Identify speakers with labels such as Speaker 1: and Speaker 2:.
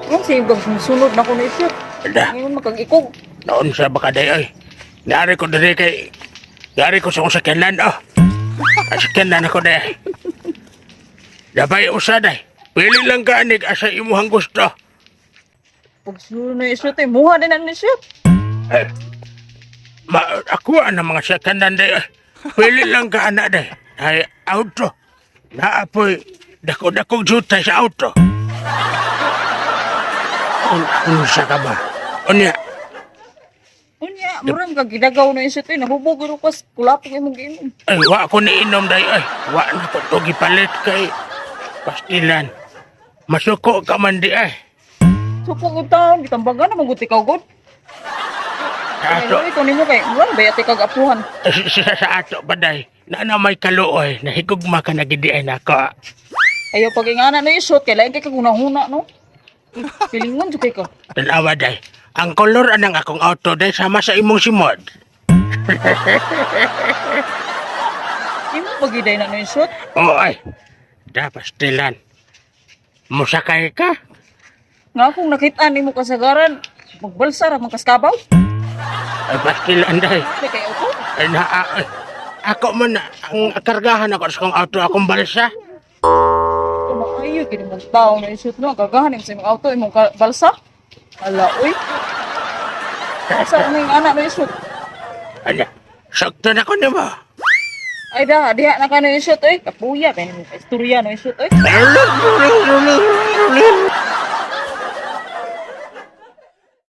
Speaker 1: Ang sige, sunod na ko na isip.
Speaker 2: Da,
Speaker 1: Ngayon makag-ikog.
Speaker 2: naon sa baka day ay. Naari ko diri kay Naari ko sa akong sakyanan oh. Ang sakyanan ako day. Dabay usa day. Pili lang ka anig asa imuhang gusto.
Speaker 1: Pag sunod na isip, eh, muha din na isip.
Speaker 2: Eh, ma ako ang mga sakyanan day. Eh. Pili lang ka anak day. Ay auto. Naapoy dako-dako jutay sa auto. Unsa ka ba? Unya,
Speaker 1: Unya, murang kag gidagaw na isip, eh, nahubog guro kas kulapong imong giinom.
Speaker 2: Ay, wa ko niinom day. Ay, wa na ko to gipalit kay pastilan. Masuko ka man di ay.
Speaker 1: Suko ko taon, gitambagan na maguti ka god.
Speaker 2: Sa ato,
Speaker 1: Ay, ito nimo kay murang bayati kag apuhan.
Speaker 2: sa ato ba day? Na na may kaluoy, nahigugma ka na gidi ay nako.
Speaker 1: Ayaw pag ingana na isot, kay lain kay kag hunahuna no. Pilingon jud kay ka.
Speaker 2: Tanawa day. Ang kolor anang akong auto day sama sa imong simod.
Speaker 1: Imo pagiday na no isot.
Speaker 2: Oo ay. Da pastilan. Musakay ka?
Speaker 1: Nga akong nakita nimo kasagaran, magbalsa ra man kaskabaw.
Speaker 2: Ay pastilan day.
Speaker 1: Di kay auto.
Speaker 2: Ay, na, ay, ako man ang kargahan ako sa akong auto akong balsa.
Speaker 1: Kumaayo kini mong tao na isot no, gagahan sa imong auto imong balsa. Ala oy. Asa mo yung anak na isot?
Speaker 2: Ano? Sakto na ko nimo.
Speaker 1: Ay da, diha na ka na isot oy. Kapuya kay nimo istorya no isot oy.